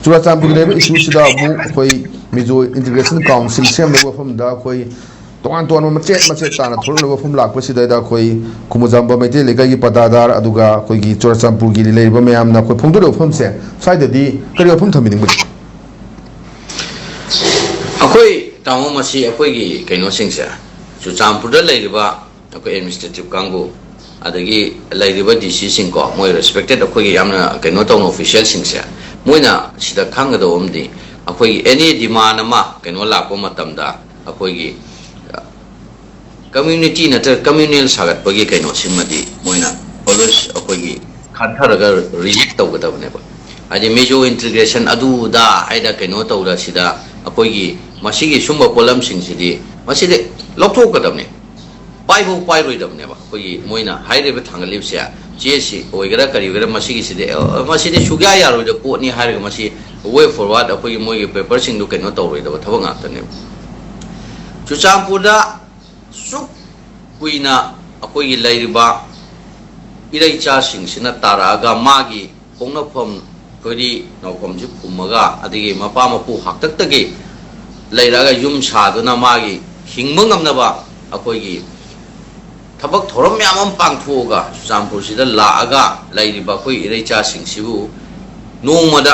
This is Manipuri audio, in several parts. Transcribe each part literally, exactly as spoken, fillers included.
ꯆꯨꯔꯥꯆꯥꯟꯄꯨꯔꯒꯤ ꯂꯩꯔꯤꯕ ꯏꯁꯨꯁꯤꯗ ꯑꯃꯨꯛ ꯑꯩꯈꯣꯏ ꯃꯤꯖꯣ ꯏꯟꯇꯤꯒ꯭ꯔꯦꯁꯟ ꯀꯥꯎꯟꯁꯤꯜ ꯁꯦꯝꯂꯕ ꯃꯐꯝꯗ ꯑꯩꯈꯣꯏ ꯇꯣꯉꯥꯟ ꯇꯣꯉꯥꯟꯕ ꯃꯆꯦꯠ ꯃꯆꯦꯠ ꯇꯥꯅ ꯊꯣꯛꯂꯛꯂꯕ ꯃꯐꯝ ꯂꯥꯛꯄꯁꯤꯗꯩꯗ ꯑꯩꯈꯣꯏ ꯈꯨꯃꯨꯖꯥꯝꯕ ꯃꯩꯇꯩ ꯂꯩꯀꯥꯏꯒꯤ ꯄꯇꯥꯗꯥꯔ ꯑꯗꯨꯒ ꯑꯩꯈꯣꯏꯒꯤ ꯆꯨꯔꯥꯆꯥꯟꯄꯨꯔꯒꯤ ꯂꯩꯔꯤꯕ ꯃꯌꯥꯝꯅ ꯑꯩꯈꯣꯏ ꯐꯣꯡꯗꯣꯔꯤꯕ ꯋꯥꯐꯝꯁꯦ ꯁ꯭ꯋꯥꯏꯗꯗꯤ ꯀꯔꯤ ꯋꯥꯐꯝ ꯊꯝꯕꯤꯅꯤꯡꯕꯒꯦ? ꯑꯩꯈꯣꯏ ꯇꯥꯃꯣ, ꯃꯁꯤ ꯑꯩꯈꯣꯏꯒꯤ ꯀꯩꯅꯣꯁꯤꯡꯁꯦ, ꯆꯨꯔꯆꯥꯟꯄꯨꯔꯗ ꯂꯩꯔꯤꯕ ꯑꯩꯈꯣꯏ ꯑꯦꯗꯃꯤꯅꯤꯁꯇ꯭ꯔꯦꯇꯤꯞ ꯀꯥꯡꯕꯨ, ꯑꯗꯒꯤ ꯂꯩꯔꯤꯕ ꯗꯤ ꯁꯤꯁꯤꯡꯀꯣ, ꯃꯣꯏ ꯔꯦꯁꯄꯦꯛꯇꯦꯠ ꯑꯩꯈꯣꯏꯒꯤ ꯌꯥꯝꯅ ꯀꯩꯅꯣ ꯇꯧꯅ ꯑꯣꯐꯤꯁꯤꯌꯦꯜꯁꯤꯡꯁꯦ, ꯃꯣꯏꯅ ꯁꯤꯗ ꯈꯪꯒꯗꯧꯕ ꯑꯃꯗꯤ, ꯑꯩꯈꯣꯏꯒꯤ ꯑꯦꯅꯤ ꯗꯤꯃꯥꯟ ꯑꯃ ꯀꯩꯅꯣ ꯂꯥꯛꯄ ꯃꯇꯝꯗ ꯑꯩꯈꯣꯏꯒꯤ ꯀꯝꯃ꯭ꯌꯨꯅꯤꯇꯤ ꯅꯠꯇ꯭ꯔꯒ ꯀꯝꯃ꯭ꯌꯨꯅꯦꯜ ꯁꯥꯒꯠꯄꯒꯤ ꯀꯩꯅꯣꯁꯤꯃꯗꯤ ꯃꯣꯏꯅ ꯑꯣꯜꯋꯦꯁ ꯑꯩꯈꯣꯏꯒꯤ ꯈꯟꯊꯔꯒ ꯔꯤꯖꯦꯛ ꯇꯧꯒꯗꯕꯅꯦꯕ꯫ ꯍꯥꯏꯗꯤ ꯃꯤꯖꯣ ꯏꯟꯇꯤꯒ꯭ꯔꯦꯁꯟ ꯑꯗꯨꯗ ꯍꯥꯏꯅ ꯀꯩꯅꯣ ꯇꯧꯔ ꯁꯤꯗ ꯑꯩꯈꯣꯏꯒꯤ ꯃꯁꯤꯒꯤ ꯁꯨꯝꯕ ꯄꯣꯠꯂꯝꯁꯤꯡꯁꯤꯗꯤ ꯃꯁꯤꯗꯤ ꯂꯧꯊꯣꯛꯀꯗꯕꯅꯤ, ꯄꯥꯏꯐꯧ ꯄꯥꯏꯔꯣꯏꯗꯕꯅꯦꯕ꯫ ꯑꯩꯈꯣꯏꯒꯤ ꯃꯣꯏꯅ ꯍꯥꯏꯔꯤꯕ ꯊꯥꯡꯒꯠꯂꯤꯕꯁꯦ, ꯆꯦꯁꯤ ꯑꯣꯏꯒꯦꯔꯥ ꯀꯔꯤ ꯑꯣꯏꯒꯦꯔꯥ, ꯃꯁꯤꯒꯤꯁꯤꯗꯤ ꯑ, ꯃꯁꯤꯗꯤ ꯁꯨꯛꯌꯥ ꯌꯥꯔꯣꯏꯗꯕ ꯄꯣꯠꯅꯤ ꯍꯥꯏꯔꯒ ꯃꯁꯤ ꯋꯦ ꯐꯣꯔꯋꯥꯔꯗ ꯑꯩꯈꯣꯏꯒꯤ ꯃꯣꯏꯒꯤ ꯄꯦꯄꯔꯁꯤꯡꯗꯨ ꯀꯩꯅꯣ ꯇꯧꯔꯣꯏꯗꯕ ꯊꯕꯛ ꯉꯥꯛꯇꯅꯦꯕ꯫ ꯆꯨꯔꯆꯥꯟꯄꯨꯔꯗ ꯁꯨꯛ ꯀꯨꯏꯅ ꯑꯩꯈꯣꯏꯒꯤ ꯂꯩꯔꯤꯕ ꯏꯔꯩꯆꯥꯁꯤꯡꯁꯤꯅ ꯇꯥꯔꯛꯑꯒ ꯃꯥꯒꯤ ꯄꯣꯛꯅꯐꯝ ꯈꯣꯏꯔꯤ ꯅꯧꯐꯝꯁꯤ ꯐꯨꯝꯃꯒ, ꯑꯗꯒꯤ ꯃꯄꯥ ꯃꯄꯨ ꯍꯥꯛꯇꯛꯇꯒꯤ ꯂꯩꯔꯛꯑꯒ ꯌꯨꯝ ꯁꯥꯗꯨꯅ ꯃꯥꯒꯤ ꯍꯤꯡꯕ ꯉꯝꯅꯕ ꯑꯩꯈꯣꯏꯒꯤ ꯊꯕꯛ ꯊꯧꯔꯝ ꯃꯌꯥꯝ ꯑꯃ ꯄꯥꯡꯊꯣꯛꯑꯒ ꯆꯨꯔꯆꯥꯟꯄꯨꯔꯁꯤꯗ ꯂꯥꯛꯑꯒ ꯂꯩꯔꯤꯕ ꯑꯩꯈꯣꯏ ꯏꯔꯩꯆꯥꯁꯤꯡꯁꯤꯕꯨ ꯅꯣꯡꯃꯗ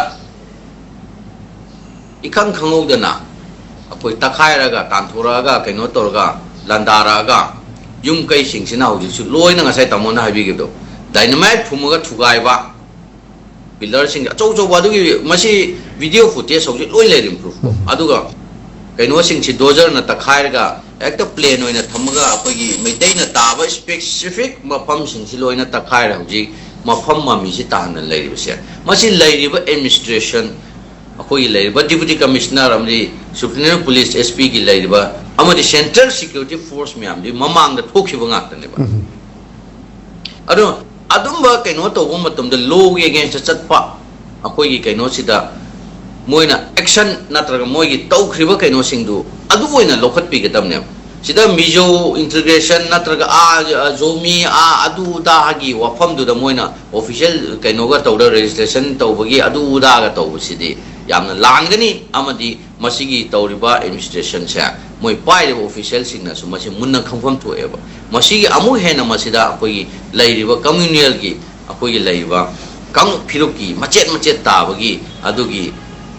ꯏꯈꯪ ꯈꯪꯍꯧꯗꯅ ꯑꯩꯈꯣꯏ ꯇꯛꯈꯥꯏꯔꯒ, ꯇꯥꯟꯊꯣꯔꯛꯑꯒ, ꯀꯩꯅꯣ ꯇꯧꯔꯒ, ꯂꯥꯟꯗꯥꯔꯛꯑꯒ, ꯌꯨꯝ ꯀꯩꯁꯤꯡꯁꯤꯅ ꯍꯧꯖꯤꯛꯁꯨ ꯂꯣꯏꯅ ꯉꯁꯥꯏ ꯇꯥꯃꯣꯅ ꯍꯥꯏꯕꯤꯈꯤꯕꯗꯣ, ꯗꯥꯏꯅꯃꯥꯏꯠ ꯐꯨꯝꯃꯒ ꯊꯨꯒꯥꯏꯕ, ꯄꯤꯂꯔꯁꯤꯡ ꯑꯆꯧ ꯑꯆꯧꯕ, ꯑꯗꯨꯒꯤ ꯃꯁꯤ ꯚꯤꯗꯤꯑꯣ ꯐꯨꯇꯦꯖ ꯍꯧꯖꯤꯛ ꯂꯣꯏ ꯂꯩꯔꯤ ꯄ꯭ꯔꯨꯐꯇꯣ꯫ ꯑꯗꯨꯒ ꯀꯩꯅꯣꯁꯤꯡꯁꯤ ꯗꯣꯖꯔꯅ ꯇꯛꯈꯥꯏꯔꯒ ꯍꯦꯛꯇ ꯄ꯭ꯂꯦꯟ ꯑꯣꯏꯅ ꯊꯝꯃꯒ ꯑꯩꯈꯣꯏꯒꯤ ꯃꯩꯇꯩꯅ ꯇꯥꯕ ꯁ꯭ꯄꯦꯁꯤꯐꯤꯛ ꯃꯐꯝꯁꯤꯡꯁꯤ ꯂꯣꯏꯅ ꯇꯛꯈꯥꯏꯔꯦ꯫ ꯍꯧꯖꯤꯛ ꯃꯐꯝ ꯃꯃꯤꯁꯤ ꯇꯥꯍꯟꯅ ꯂꯩꯔꯤꯕꯁꯦ, ꯃꯁꯤ ꯂꯩꯔꯤꯕ ꯑꯦꯗꯃꯤꯅꯤꯁꯇ꯭ꯔꯦꯁꯟ, ꯑꯩꯈꯣꯏꯒꯤ ꯂꯩꯔꯤꯕ ꯗꯤꯄꯨꯇꯤ ꯀꯃꯤꯁꯅꯔ ꯑꯃꯗꯤ ꯁꯨꯄ꯭ꯔꯤꯟꯇꯦꯟꯗꯦꯟ ꯄꯨꯂꯤꯁ, ꯑꯦꯁ ꯄꯤꯒꯤ ꯂꯩꯔꯤꯕ ꯑꯃꯗꯤ ꯁꯦꯟꯇ꯭ꯔꯦꯜ ꯁꯦꯀ꯭ꯌꯨꯔꯤꯇꯤ ꯐꯣꯔꯁ ꯃꯌꯥꯝꯗꯨꯒꯤ ꯃꯃꯥꯡꯗ ꯊꯣꯛꯈꯤꯕ ꯉꯥꯛꯇꯅꯦꯕ꯫ ꯑꯗꯣ ꯑꯗꯨꯝꯕ ꯀꯩꯅꯣ ꯇꯧꯕ ꯃꯇꯝꯗ ꯂꯣꯒꯤ ꯑꯦꯒꯦꯟꯁꯇ ꯆꯠꯄ ꯑꯩꯈꯣꯏꯒꯤ ꯀꯩꯅꯣꯁꯤꯗ ꯃꯣꯏꯅ ꯑꯦꯛꯁꯟ ꯅꯠꯇ꯭ꯔꯒ ꯃꯣꯏꯒꯤ ꯇꯧꯈ꯭ꯔꯤꯕ ꯀꯩꯅꯣꯁꯤꯡꯗꯨ ꯑꯗꯨ ꯑꯣꯏꯅ ꯂꯧꯈꯠꯄꯤꯒꯗꯕꯅꯦꯕ꯫ ꯁꯤꯗ ꯃꯤꯖꯣ ꯏꯟꯇꯤꯒ꯭ꯔꯦꯁꯟ ꯅꯠꯇ꯭ꯔꯒ ꯑꯥ, ꯑ, ꯖꯣꯃꯤ, ꯑꯥ, ꯑꯗꯨ ꯑꯗꯥꯒꯤ ꯋꯥꯐꯝꯗꯨꯗ ꯃꯣꯏꯅ ꯑꯣꯐꯤꯁꯤꯌꯦꯜ ꯀꯩꯅꯣꯒ ꯇꯧꯗ, ꯔꯦꯖꯤꯁꯇ꯭ꯔꯦꯁꯟ ꯇꯧꯕꯒꯤ ꯑꯗꯨ ꯑꯗꯥꯒ ꯇꯧꯕꯁꯤꯗꯤ ꯌꯥꯝꯅ ꯂꯥꯟꯒꯅꯤ꯫ ꯑꯃꯗꯤ ꯃꯁꯤꯒꯤ ꯇꯧꯔꯤꯕ ꯑꯦꯗꯃꯤꯅꯤꯁꯇ꯭ꯔꯦꯁꯟꯁꯦ, ꯃꯣꯏ ꯄꯥꯏꯔꯤꯕ ꯑꯣꯐꯤꯁꯤꯌꯦꯜꯁꯤꯡꯅꯁꯨ ꯃꯁꯤ ꯃꯨꯟꯅ ꯈꯪꯐꯝ ꯊꯣꯛꯑꯦꯕ꯫ ꯃꯁꯤꯒꯤ ꯑꯃꯨꯛ ꯍꯦꯟꯅ ꯃꯁꯤꯗ ꯑꯩꯈꯣꯏꯒꯤ ꯂꯩꯔꯤꯕ ꯀꯝꯃ꯭ꯌꯨꯅꯦꯜꯒꯤ, ꯑꯩꯈꯣꯏꯒꯤ ꯂꯩꯔꯤꯕ ꯀꯥꯡꯂꯨꯞ ꯐꯤꯔꯨꯞꯀꯤ ꯃꯆꯦꯠ ꯃꯆꯦꯠ ꯇꯥꯕꯒꯤ ꯑꯗꯨꯒꯤ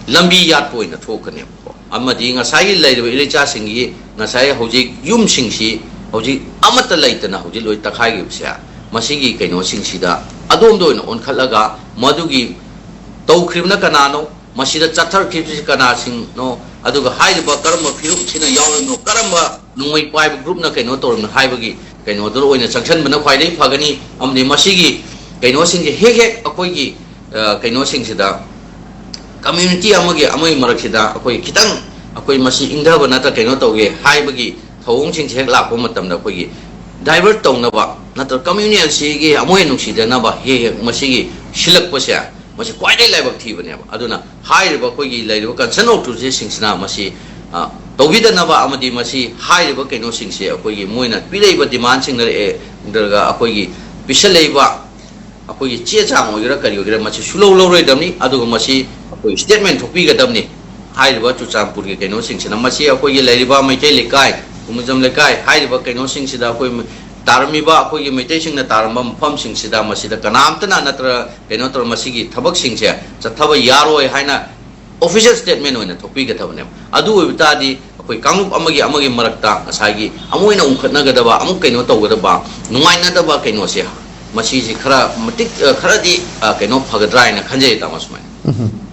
ꯂꯝꯕꯤ ꯌꯥꯠꯄ ꯑꯣꯏꯅ ꯊꯣꯛꯀꯅꯦꯕꯀꯣ꯫ ꯑꯃꯗꯤ ꯉꯁꯥꯏꯒꯤ ꯂꯩꯔꯤꯕ ꯏꯂꯤꯆꯥꯁꯤꯡꯒꯤ ꯉꯁꯥꯏ ꯍꯧꯖꯤꯛ ꯌꯨꯝꯁꯤꯡꯁꯤ ꯍꯧꯖꯤꯛ ꯑꯃꯠꯇ ꯂꯩꯇꯅ ꯍꯧꯖꯤꯛ ꯂꯣꯏ ꯇꯛꯈꯥꯏꯈꯤꯕꯁꯦ, ꯃꯁꯤꯒꯤ ꯀꯩꯅꯣꯁꯤꯡꯁꯤꯗ ꯑꯗꯣꯝꯗ ꯑꯣꯏꯅ ꯑꯣꯟꯈꯠꯂꯒ ꯃꯗꯨꯒꯤ ꯇꯧꯈ꯭ꯔꯤꯕꯅ ꯀꯅꯥꯅꯣ, ꯃꯁꯤꯗ ꯆꯠꯊꯔꯛꯈꯤꯕꯁꯤ ꯀꯅꯥꯁꯤꯡꯅꯣ, ꯑꯗꯨꯒ ꯍꯥꯏꯔꯤꯕ ꯀꯔꯝꯕ ꯐꯤꯔꯨꯞꯁꯤꯅ ꯌꯥꯎꯔꯤꯕꯅꯣ, ꯀꯔꯝꯕ ꯅꯣꯡꯃꯩ ꯄꯥꯏꯕ ꯒ꯭ꯔꯨꯞꯅ ꯀꯩꯅꯣ ꯇꯧꯔꯤꯕꯅꯣ ꯍꯥꯏꯕꯒꯤ ꯀꯩꯅꯣꯗꯨꯗ ꯑꯣꯏꯅ ꯆꯪꯁꯤꯟꯕꯅ ꯈ꯭ꯋꯥꯏꯗꯒꯤ ꯐꯒꯅꯤ꯫ ꯑꯃꯗꯤ ꯃꯁꯤꯒꯤ ꯀꯩꯅꯣꯁꯤꯡꯁꯦ ꯍꯦꯛ ꯍꯦꯛ ꯑꯩꯈꯣꯏꯒꯤ, ꯑ, ꯀꯩꯅꯣꯁꯤꯡꯁꯤꯗ, ꯀꯝꯃ꯭ꯌꯨꯅꯤꯇꯤ ꯑꯃꯒꯤ ꯑꯃꯒꯤ ꯃꯔꯛꯁꯤꯗ ꯑꯩꯈꯣꯏ ꯈꯤꯇꯪ, ꯑꯩꯈꯣꯏ ꯃꯁꯤ ꯏꯪꯊꯕ ꯅꯠꯇ꯭ꯔ ꯀꯩꯅꯣ ꯇꯧꯒꯦ ꯍꯥꯏꯕꯒꯤ ꯊꯧꯑꯣꯡꯁꯤꯡꯁꯦ ꯍꯦꯛ ꯂꯥꯛꯄ ꯃꯇꯝꯗ ꯑꯩꯈꯣꯏꯒꯤ ꯗꯥꯏꯚꯔꯠ ꯇꯧꯅꯕ ꯅꯠꯇ꯭ꯔ ꯀꯝꯃ꯭ꯌꯨꯅꯦꯜꯁꯤꯒꯤ ꯑꯃꯣꯏ ꯅꯨꯡꯁꯤꯗꯅꯕ ꯍꯦꯛ ꯍꯦꯛ ꯃꯁꯤꯒꯤ ꯁꯤꯜꯂꯛꯄꯁꯦ, ꯃꯁꯤ ꯈ꯭ꯋꯥꯏꯗꯒꯤ ꯂꯥꯏꯕꯛ ꯊꯤꯕꯅꯦꯕ꯫ ꯑꯗꯨꯅ ꯍꯥꯏꯔꯤꯕ ꯑꯩꯈꯣꯏꯒꯤ ꯂꯩꯔꯤꯕ ꯀꯟꯁꯔꯟ ꯑꯣꯊꯣꯔꯤꯇꯤꯁꯤꯡꯁꯤꯅ ꯃꯁꯤ, ꯑ, ꯇꯧꯕꯤꯗꯅꯕ ꯑꯃꯗꯤ ꯃꯁꯤ ꯍꯥꯏꯔꯤꯕ ꯀꯩꯅꯣꯁꯤꯡꯁꯦ ꯑꯩꯈꯣꯏꯒꯤ ꯃꯣꯏꯅ ꯄꯤꯔꯛꯏꯕ ꯗꯤꯃꯥꯟꯁꯤꯡꯗ, ꯑꯦ, ꯅꯠꯇ꯭ꯔꯒ ꯑꯩꯈꯣꯏꯒꯤ ꯄꯤꯁꯜꯂꯛꯏꯕ ꯑꯩꯈꯣꯏꯒꯤ ꯆꯦ ꯆꯥꯡ ꯑꯣꯏꯒꯦꯔꯥ ꯀꯔꯤ ꯑꯣꯏꯒꯦꯔꯥ ꯃꯁꯤ ꯁꯨꯂꯧ ꯂꯧꯔꯣꯏꯗꯕꯅꯤ, ꯑꯗꯨꯒ ꯃꯁꯤ ꯑꯩꯈꯣꯏ ꯁ꯭ꯇꯦꯠꯃꯦꯟ ꯊꯣꯛꯄꯤꯒꯗꯕꯅꯤ꯫ ꯍꯥꯏꯔꯤꯕ ꯆꯨꯔꯆꯥꯟꯄꯨꯔꯒꯤ ꯀꯩꯅꯣꯁꯤꯡꯁꯤꯅ ꯃꯁꯤ ꯑꯩꯈꯣꯏꯒꯤ ꯂꯩꯔꯤꯕ ꯃꯩꯇꯩ ꯂꯩꯀꯥꯏ, ꯀꯨꯃꯨꯖꯝ ꯂꯩꯀꯥꯏ ꯍꯥꯏꯔꯤꯕ ꯀꯩꯅꯣꯁꯤꯡꯁꯤꯗ ꯑꯩꯈꯣꯏ ꯇꯥꯔꯝꯃꯤꯕ ꯑꯩꯈꯣꯏꯒꯤ ꯃꯩꯇꯩꯁꯤꯡꯅ ꯇꯥꯔꯝꯕ ꯃꯐꯝꯁꯤꯡꯁꯤꯗ ꯃꯁꯤꯗ ꯀꯅꯥꯝꯇꯅ ꯅꯠꯇ꯭ꯔ ꯀꯩꯅꯣ ꯇꯧꯔ ꯃꯁꯤꯒꯤ ꯊꯕꯛꯁꯤꯡꯁꯦ ꯆꯠꯊꯕ ꯌꯥꯔꯣꯏ ꯍꯥꯏꯅ ꯑꯣꯐꯤꯁꯤꯌꯦꯜ ꯁ꯭ꯇꯦꯠꯃꯦꯟ ꯑꯣꯏꯅ ꯊꯣꯛꯄꯤꯒꯗꯕꯅꯦꯕ꯫ ꯑꯗꯨ ꯑꯣꯏꯕ ꯇꯥꯔꯗꯤ ꯑꯩꯈꯣꯏ ꯀꯥꯡꯂꯨꯞ ꯑꯃꯒꯤ ꯑꯃꯒꯤ ꯃꯔꯛꯇ ꯉꯁꯥꯏꯒꯤ ꯑꯃꯨꯛ ꯍꯦꯟꯅ ꯎꯪꯈꯠꯅꯒꯗꯕ, ꯑꯃꯨꯛ ꯀꯩꯅꯣ ꯇꯧꯒꯗꯕ, ꯅꯨꯡꯉꯥꯏꯅꯗꯕ ꯀꯩꯅꯣꯁꯦ ꯃꯁꯤꯁꯤ ꯈꯔ ꯃꯇꯤꯛ, ꯑ, ꯈꯔꯗꯤ, ꯑ, ꯀꯩꯅꯣ ꯐꯒꯗ꯭ꯔꯥ ꯍꯥꯏꯅ ꯈꯟꯖꯩ, ꯇꯥꯃꯣ, ꯁꯨꯃꯥꯏꯅ꯫ ꯎꯝ꯫